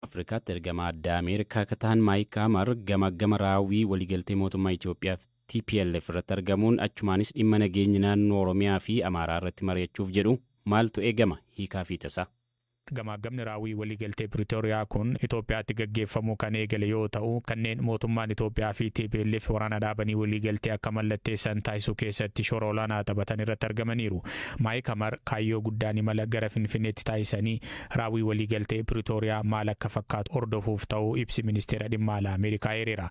Afrikaatti ergama addaa Ameerikaa akka ta'an Maayik Hamar gama gama raawwii waliigaltee mootummaa Itoophiyaa fi TPLF irratti argamuun achumaanis dhimma nageenya naannoo Oromiyaa fi Amaaraa irratti mari'achuuf jedhu. Maaltu eegama? Hiikaa fi tasaa. Gamaagamni raawwii waliigaltee Piriitooriyaa kun Itoophiyaatti gaggeeffamuu kan eegale yoo ta'u, kanneen mootummaan Itoophiyaa fi TPLF waraana dhaabanii waliigaltee akka mallatteessan taasisuu keessatti shoora olaanaa taphatan irratti argamaniiru. Maayik Hamar kaayyoo guddaan imala gara Finfinneetti taasisanii raawwii waliigaltee Piriitooriyaa maal akka fakkaatu hordofuuf ta'uu ibsi ministeera dhimma alaa Ameerikaa eereera.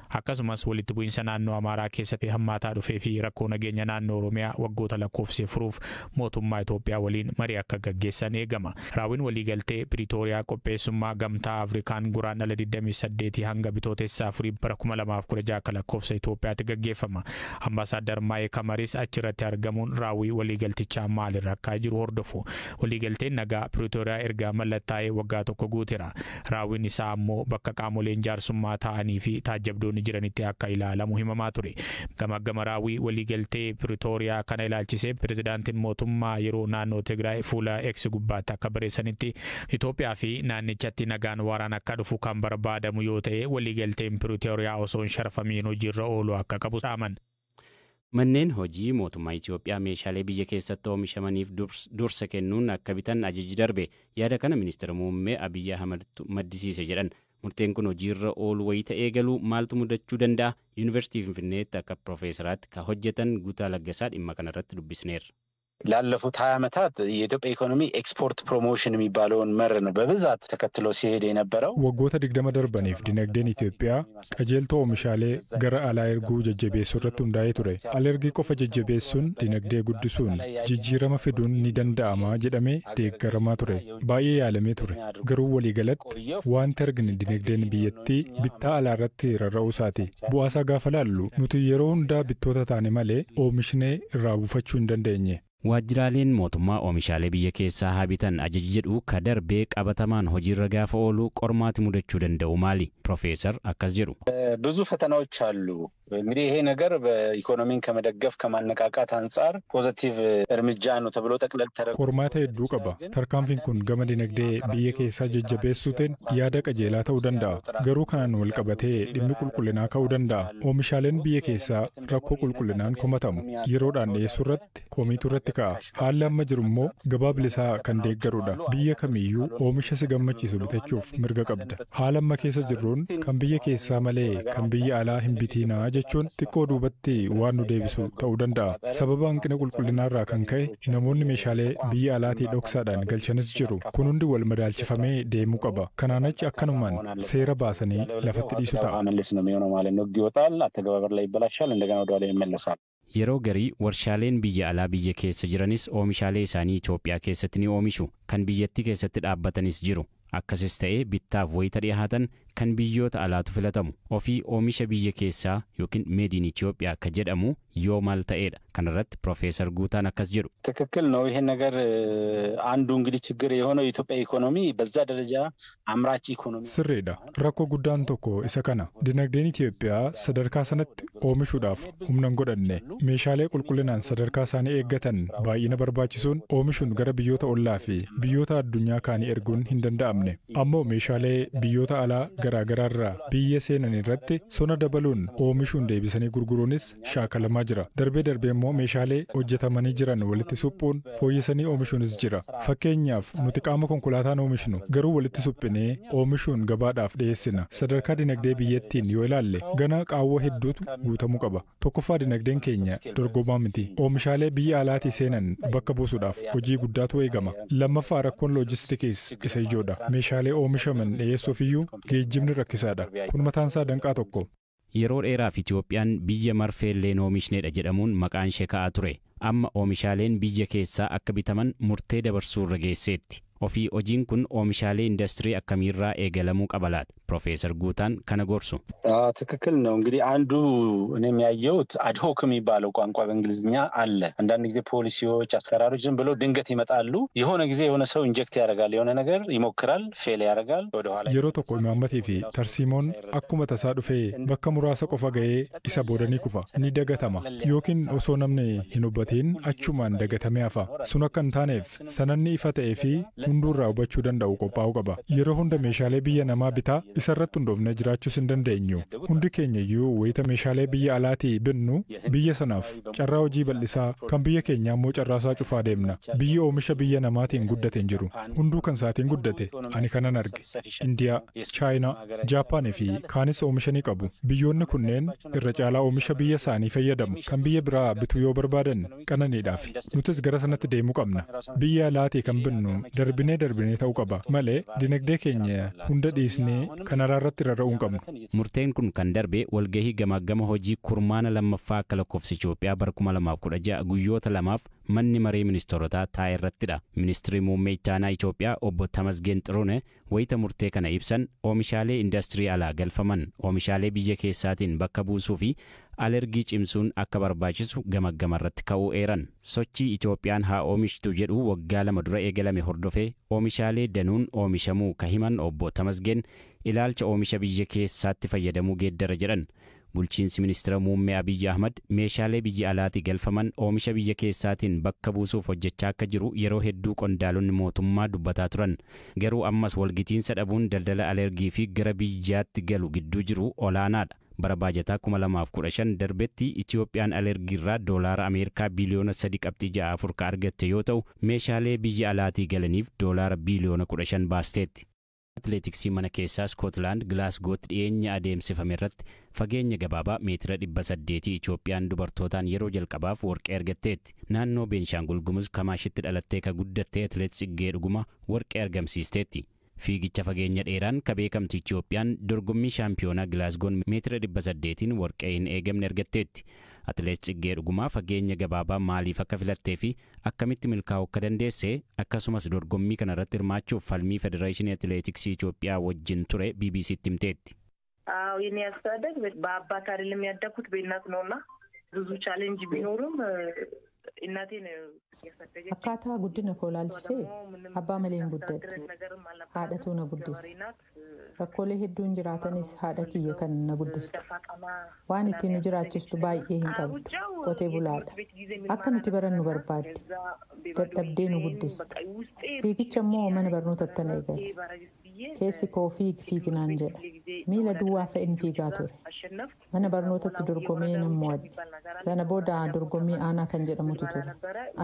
Akkasumas walitti bu'iinsa naannoo Amaaraa keessatti hammaataa dhufee fi rakkoo nageenya naannoo Oromiyaa waggoota lakkoofsee furuuf mootummaa Itoophiyaa waliin marii akka gaggeessan eegama. Raawwiin waliigaltee Piriitooriyaa qopheessummaa Gamtaa Afrikaan Guraandhala 28 hanga Bitootessa 4 bara 2016 akka lakkoofsa Itoophiyaatti gaggeeffama. Ambaasaadar Maayik Hamaris achirratti argamuun raawwii waliigaltichaa maalirra akka jiru hordofu. Waliigalteen nagaa Piriitooriyaa erga mallattaa'ee waggaa tokko guuteera. Raawwiin isaa ammoo bakka qaamoleen jaarsummaa ta'anii fi taajjabdoonni jiranitti akka ilaalamu himamaa ture. Gama raawwii waliigaltee Piriitooriyaa kana ilaalchisee pirezidaantiin mootummaa yeroo naannoo Tigraay fuula X gubbaatti akka barreessanitti, Itoophiyaa fi naannichatti nagaan waaraan akka dhufu kan barbaadamu yoo ta'e, waliigalteen Piriitooriyaa osoo hin sharfamiin hojiirra ooluu akka qabu dhaaman. Manneen hojii mootummaa Itoophiyaa meeshaalee biyya keessatti oomishamaniif dursa kennuun akka bitan ajaji darbe. Yaada kana ministeera muummee Abiyyi Ahmad maddisiise jedhan. Murteen kun hojiirra oolu wayita eegalu maaltu mudachuu danda'a? Yuunivarsiitii Finfinneetti akka piroofeesaraatti kan hojjetan Guutaa Laggasaa dhimma kanarratti dubbisneerra. ላለፉት 20 ዓመታት የኢትዮጵያ ኢኮኖሚ ኤክስፖርት ፕሮሞሽን የሚባለውን መር ነው በብዛት ተከትሎ ሲሄድ የነበረው። Waggoota 20 darbaniif dinagdeen Itoophiyaa qajeeltoo oomishaalee gara alaa erguu jajjabeessuu irratti hundaa'ee ture. Alergii qofa jajjabeessuun dinagdee guddisuun jijjiirama fiduun ni danda'ama jedhamee deeggaramaa ture. Baay'ee yaalamee ture. Garuu waliigalatti wanti argine dinagdeen biyyattii bittaa alaa irratti rarra'uu isaati. Bu'aasaa gaafa laallu, nuti yeroo hundaa bittoota taane malee oomishnee irraa buufachuu hin dandeenye. Waajjiraaleen mootummaa oomishaalee biyya keessaa haa bitan ajaji jedhu ka darbee qabatamaan hojiirra gaafa oolu qormaati mudachuu danda'u maali? Piroofeesar akkas jedhu. ብዙ ፈተናዎች አሉ። እንግዲህ ይሄ ነገር በኢኮኖሚን ከመደገፍ ከማነቃቃት አንጻር ፖዘቲቭ እርምጃ ነው ተብሎ ጠቅለል ተደርጎ Qormaata hedduu qaba. Tarkaanfiin kun gama dinagdee biyya keessaa jajjabeessuutiin yaada qajeelaa ta'uu danda'a. Garuu kanaan wal qabatee dhimmi qulqullinaa ka'uu danda'a. Oomishaaleen biyya keessaa rakkoo qulqullinaan komatamu. Yeroodhaan dhiyeessuu irratti komiitu irratti ka'a. Haalli amma jiru immoo gabaa bilisaa kan deeggarudha. Biyya kamiyyuu oomisha si gammachiisu bitachuuf mirga qabda. Haala amma keessa jirruun kan biyya keessaa malee kan biyya alaa hin bitiinaa jechuun xiqqoo duubatti waan nu deebisu ta'uu danda'a. Sababa hanqina qulqullinaarraa kan ka'e namoonni meeshaalee biyya alaatii dhoksaadhaan galchanis jiru. Kun hundi wal madaalchifamee deemuu qaba. Kanaan achi akkanumaan seera baasanii lafatti dhiisu ta'a. መለስ ነው የሚሆነው ማለት ነው። ሕግ ይወጣል፣ አተገባበር ላይ ይበላሻል፣ እንደገና ወደ ኋላ ይመለሳል። Yeroo garii warshaaleen biyya alaa biyya keessa jiranis oomishaalee isaanii Itoophiyaa keessatti ni oomishu. Kan biyyattii keessatti dhaabbatanis jiru. Akkasis ta'ee bittaaf wayita dhiyaatan kan biyyoota alaatu filatamu. Ofii oomisha biyya keessaa yookiin Made in Itoophiyaa akka jedhamu yoo maal ta'edha? Kanarratti Piroofeesar Guutaan akkas jedhu. ትክክል ነው። ይሄን ነገር አንዱ እንግዲህ ችግር የሆነው የኢትዮጵያ ኢኮኖሚ በዛ ደረጃ አምራች ኢኮኖሚ Sirriidha. Rakkoo guddaan tokko isa kana. Dinagdeen Itoophiyaa sadarkaa sanatti oomishuudhaaf humna hin godhanne. Meeshaalee qulqullinaan sadarkaa isaanii eeggatan baay'ina barbaachisuun oomishuun gara biyyoota ollaa fi biyyoota addunyaa kaanii erguun hin danda'amne. Ammoo meeshaalee biyyoota alaa garaa garaarraa biyya seenan irratti sona dabaluun oomishuun deebisanii gurguruunis shaakalamaa jira. Darbee darbee immoo meeshaalee hojjetamanii jiran walitti suphuun fooyyessanii oomishuunis jira. Fakkeenyaaf, nuti qaama konkolaataan oomishnu garuu walitti suphinee oomishuun gabaadhaaf dhiyeessina. Sadarkaa dinagdee biyyattiin yoo ilaalle, gana qaawwa hedduutu guutamuu qaba. Tokkoffaa, dinagdeen keenya dorgomaa miti. Oomishaalee biyya alaatii seenan bakka buusuudhaaf hojii guddaatu eegama. Lammaffaa, rakkoon loojistikiis isa ijoodha. Meeshaalee oomishaman dhiyeessuuf iyyuu geejjibni rakkisaadha. Kun mataansaa danqaa tokko. Yeroo dheeraaf Itoophiyaan biyya marfeellee oomishnedha jedhamuun maqaan ishee ka'aa ture. Amma oomishaaleen biyya keessaa akka bitaman murtee dabarsuu irra geesseetti. Ofii hojiin kun oomishaalee indastirii akkamiirraa eegalamuu qaba laata? Piroofeesar Guutaan kana gorsu. ትክክል ነው። እንግዲህ አንዱ እኔም ያየሁት ad hoc የሚባለው ቋንቋ በእንግሊዝኛ አለ። አንዳንድ ጊዜ ፖሊሲዎች፣ አሰራሮች ዝም ብለው ድንገት ይመጣሉ። የሆነ ጊዜ የሆነ ሰው inject ያደርጋል፣ የሆነ ነገር ይሞክራል፣ fail ያደርጋል፣ ወደኋላ Yeroo tokko imaammatii fi tarsiimoon akkuma tasaa dhufee bakka muraasa qofa ga'ee isa booda ni kufa, ni dagatama, yookiin osoo namni hin hubatiin achumaan dagatamee hafa. Sun akka hin taaneef sananni ifa ta'ee fi Hunduu irraa hubachuu danda'u qophaa'uu qaba. Yeroo hunda meeshaalee biyya namaa bitaa isarratti hundoofnee jiraachuus hin dandeenyu. Hundi keenya iyyuu wayita meeshaalee biyya alaatii binnu biyya sanaaf carraa hojii bal'isaa, kan biyya keenyaa immoo carraasaa cufaa deemna. Biyyi oomisha biyya namaatiin guddate hin jiru. Hunduu kan isaatiin guddate. Ani kanan arge. Indiyaa, Chaayinaa, Jaappaanii fi kaanis oomisha ni qabu. Biyyoonni kunneen irra caalaa oomisha biyya isaanii fayyadamu. Kan biyya biraa bituu yoo barbaadan qananiidhaaf. Nutis gara sanatti deemuu qabna. Biyya alaatii kan binnu darbinee darbinee ta'uu qaba malee dinagdee keenya hunda dhiisnee kan alaa irratti rarra'uu hin qabnu. Murteen kun kan darbe walgahii gamaagama hojii kurmaana lammaffaa akka lakkoofsa Itoophiyaa bara 2016 guyyoota lamaaf manni maree ministeerotaa taa'e irrattidha. Ministeerri muummee ittaanaa Itoophiyaa Obbo Tamasgeen Xiruune wayita murtee kana ibsan, oomishaalee indastirii alaa galfaman oomishaalee biyya keessaatiin bakka buusuu fi alergii cimsuun akka barbaachisu gamaggama irratti ka'uu eeran. Sochii Itoophiyaan haa oomishtu jedhu waggaa 2 dura eegalame hordofee oomishaalee danuun oomishamuu ka himan Obbo Tamasgeen, ilaalcha oomisha biyya keessaatti fayyadamuu geeddara jedhan. Bulchiinsi Ministeera Muummee Abiyyi Ahmad meeshaalee biyya alaatii galfaman oomisha biyya keessaatiin bakka buusuuf hojjechaa akka jiru yeroo hedduu qondaalonni mootummaa dubbataa turan. Garuu ammas walgitiinsa dhabuun daldala alergii fi gara biyyaatti galu gidduu jiru olaanaadha. Bara baajataa 2015 darbetti Itoophiyaan alergiirraa doolaara Ameerikaa biliyoona 3.64 ka argatte yoo ta'u, meeshaalee biyya alaatii galaniif doolaara biliyoona 15 baasteetti. Atileetiksii mana keessaa Iskootlaand Gilaasgootti dhiyeenya adeemsifame irratti fageenya gabaabaa meetira 800 Itoophiyaan dubartootaan yeroo jalqabaaf warqee argatteetti. Naannoo Beenshaangul Gumuz Kamaashitti dhalattee ka guddatte Atileet Tsiggee Dhuguma warqee argamsiisteetti. Fiigicha fageenya dheeraan ka beekamtu Itoophiyaan dorgommii shaampiyoonaa Gilaasgoon meetira 800n warqee hin eegamne argatteetti. Atileet Tsiggee Dhugumaa fageenya gabaabaa maaliif akka filattee fi akkamitti milkaa'uu akka dandeesse, akkasumas dorgommii kana irratti hirmaachuuf falmii Federeeshinii Atileetiksii Itoophiyaa wajjin ture BBCtti himteetti. አዎ፣ የኔ አስተዳደግ በአባት አይደለም ያደግኩት፣ በእናት ነው፣ እና ብዙ ቻሌንጅ ቢኖርም እናቴ ነው ያሳደገች። Akkaataa guddina koo ilaalchisee abbaa malee hin guddadhe. Haadhatu na guddise. Rakkoolee hedduun jiraatanis haadha kiyya kan na guddiste. Waan ittiin nu jiraachistu baay'ee hin qabdu. Qotee bulaadha. Akka nuti barannu barbaadde. Dadhabdee nu guddiste. Fiigicha immoo mana barnootatti na eegale. Keessi koo fiigi fiiginaan jedha. Miila duwwaa fa'in fiigaa ture. Mana barnootatti dorgomee nan mo'adhe. Sana booda dorgommii aanaa kan jedhamutu ture.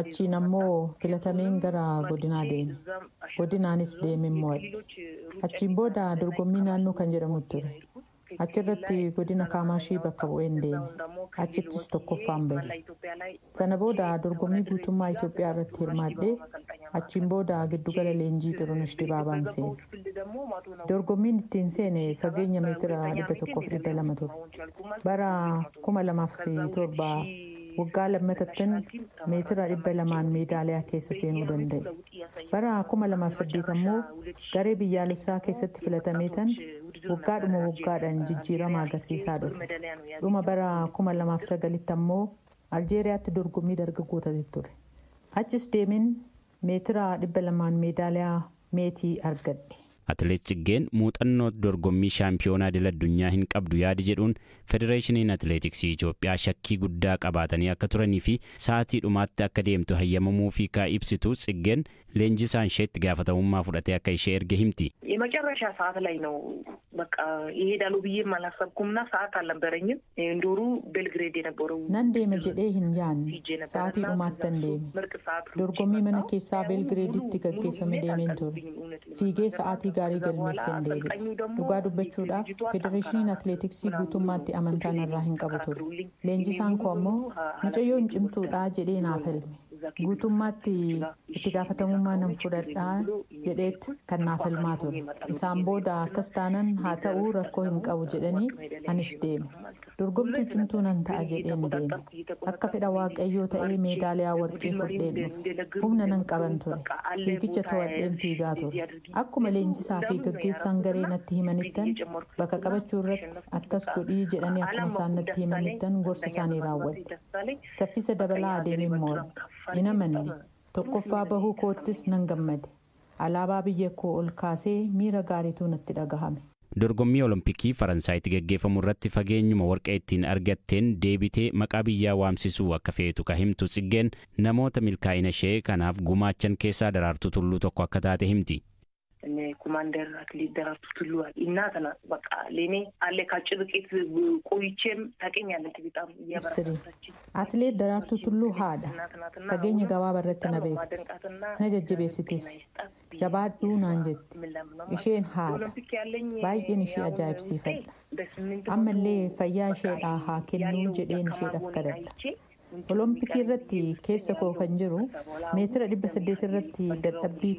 Achiin ammoo filatameen gara godinaa deeme. Godinaanis deemeen mo'adhe. Achiin booda dorgommii naannoo kan jedhamutu ture. Achirratti godina Kaamaashii bakka bu'een deeme. Achittis tokkoffaan bahe. Sana booda dorgommii guutummaa Itoophiyaa irratti hirmaadhee, achiin booda giddugala leenjii Xirunesh Dibaabaan seene. Dorgommiin ittiin seene fageenya meetira 100fi 200 ture. Bara 2007 waggaa lammatattin meetira 200n meedaaliyaa keessa seenuu danda'e. Bara 2008 ammoo garee biyyaalessaa keessatti filatameetan waggaadhuma waggaadhaan jijjiirama agarsiisaa dhufe. Dhuma bara 2009tti ammoo Aljeeriyaatti dorgommii dargaggootatu ture. Achis deemeen meetira 200n meedaaliyaa meetii argadhe. Atileet Tsiggeen muuxannoo dorgommii shaampiyoonaa idil addunyaa hin qabdu yaadi jedhuun Federeeshiniin Atileetiksii Itoophiyaa shakkii guddaa qabaatanii akka turanii fi sa'aatii dhumaatti akka deemtu hayyamamuu fi kaa ibsitu Tsiggeen, leenjisaan isheetti gaafatamummaa fudhatee akka ishee erge himti. የመጨረሻ ሰዓት ላይ ነው በቃ ይሄዳሉ ብዬም አላሰብኩም እና ሰዓት አልነበረኝም። እንዶሩ ቤልግሬድ የነበረው Nan deema jedhee hin yaadne, sa'aatii dhumaattan deeme. Dorgommii mana keessaa Beelgireeditti gaggeeffame deemeen ture. Fiigee sa'aatii gaarii galmeesseen deebi'e. Dhugaa dubbachuudhaaf Federeeshiniin Atileetiksii guutummaatti amantaa narraa hin qabu ture. Leenjisaan koo ammoo mucayyoon cimtuudhaa jedhee naaf falme. Guutummaatti itti gaafatamummaa nan fudhadhaa jedheet kan naaf falmaa ture. Isaan booda akkas taanan haa ta'uu, rakkoo hin qabu jedhanii anis deeme. Dorgomtuu cimtuu nan ta'a jedheen deeme. Akka fedha Waaqayyoo ta'ee meedaaliyaa warqee fudheen dhufe. Humna nan qaban ture. Fiigicha to'adheen fiigaa ture. Akkuma leenjisaa fi gaggeessaan garee natti himanittan bakka qabachuu irratti akkas godhii jedhanii akkuma isaan natti himanittan gorsa isaanii raawwadhe. Saffisa dabalaa adeemeen mo'adhe. Hin amanne. Tokkoffaa bahuu koottis nan gammade. Alaabaa biyya koo ol kaasee miira gaariitu natti dhagahame. Dorgommii Olompikii Faransaayitti gaggeeffamu irratti fageenyuma warqee ittiin argatteen deebitee maqaa biyyaa waamsisuu akka feetu ka himtu Tsiggeen, namoota milkaa'ina ishee kanaaf gumaachan keessaa Daraartuu Tulluu tokko akka taate himti. ኮማንደር አትሌት ደራርቱ ቱሉ እናት ናት። በቃ ለእኔ አለ ከአጭር ርቀት ቆይቼም ታውቀኛለች። በጣም እያበረታታችኝ Atileet Daraartuu Tulluu haadha. Fageenya gabaabaa irratti na beekti. Na jajjabeessitis. Jabaadhuu naan jetti. Isheen haadha. Baay'een ishee ajaa'ibsiifadha. Ammallee fayyaa isheedhaa haa kennuu jedheen isheedhaaf kadhadha. Olompikii irratti keessa koo kan jiru meetira 800 irratti dadhabbii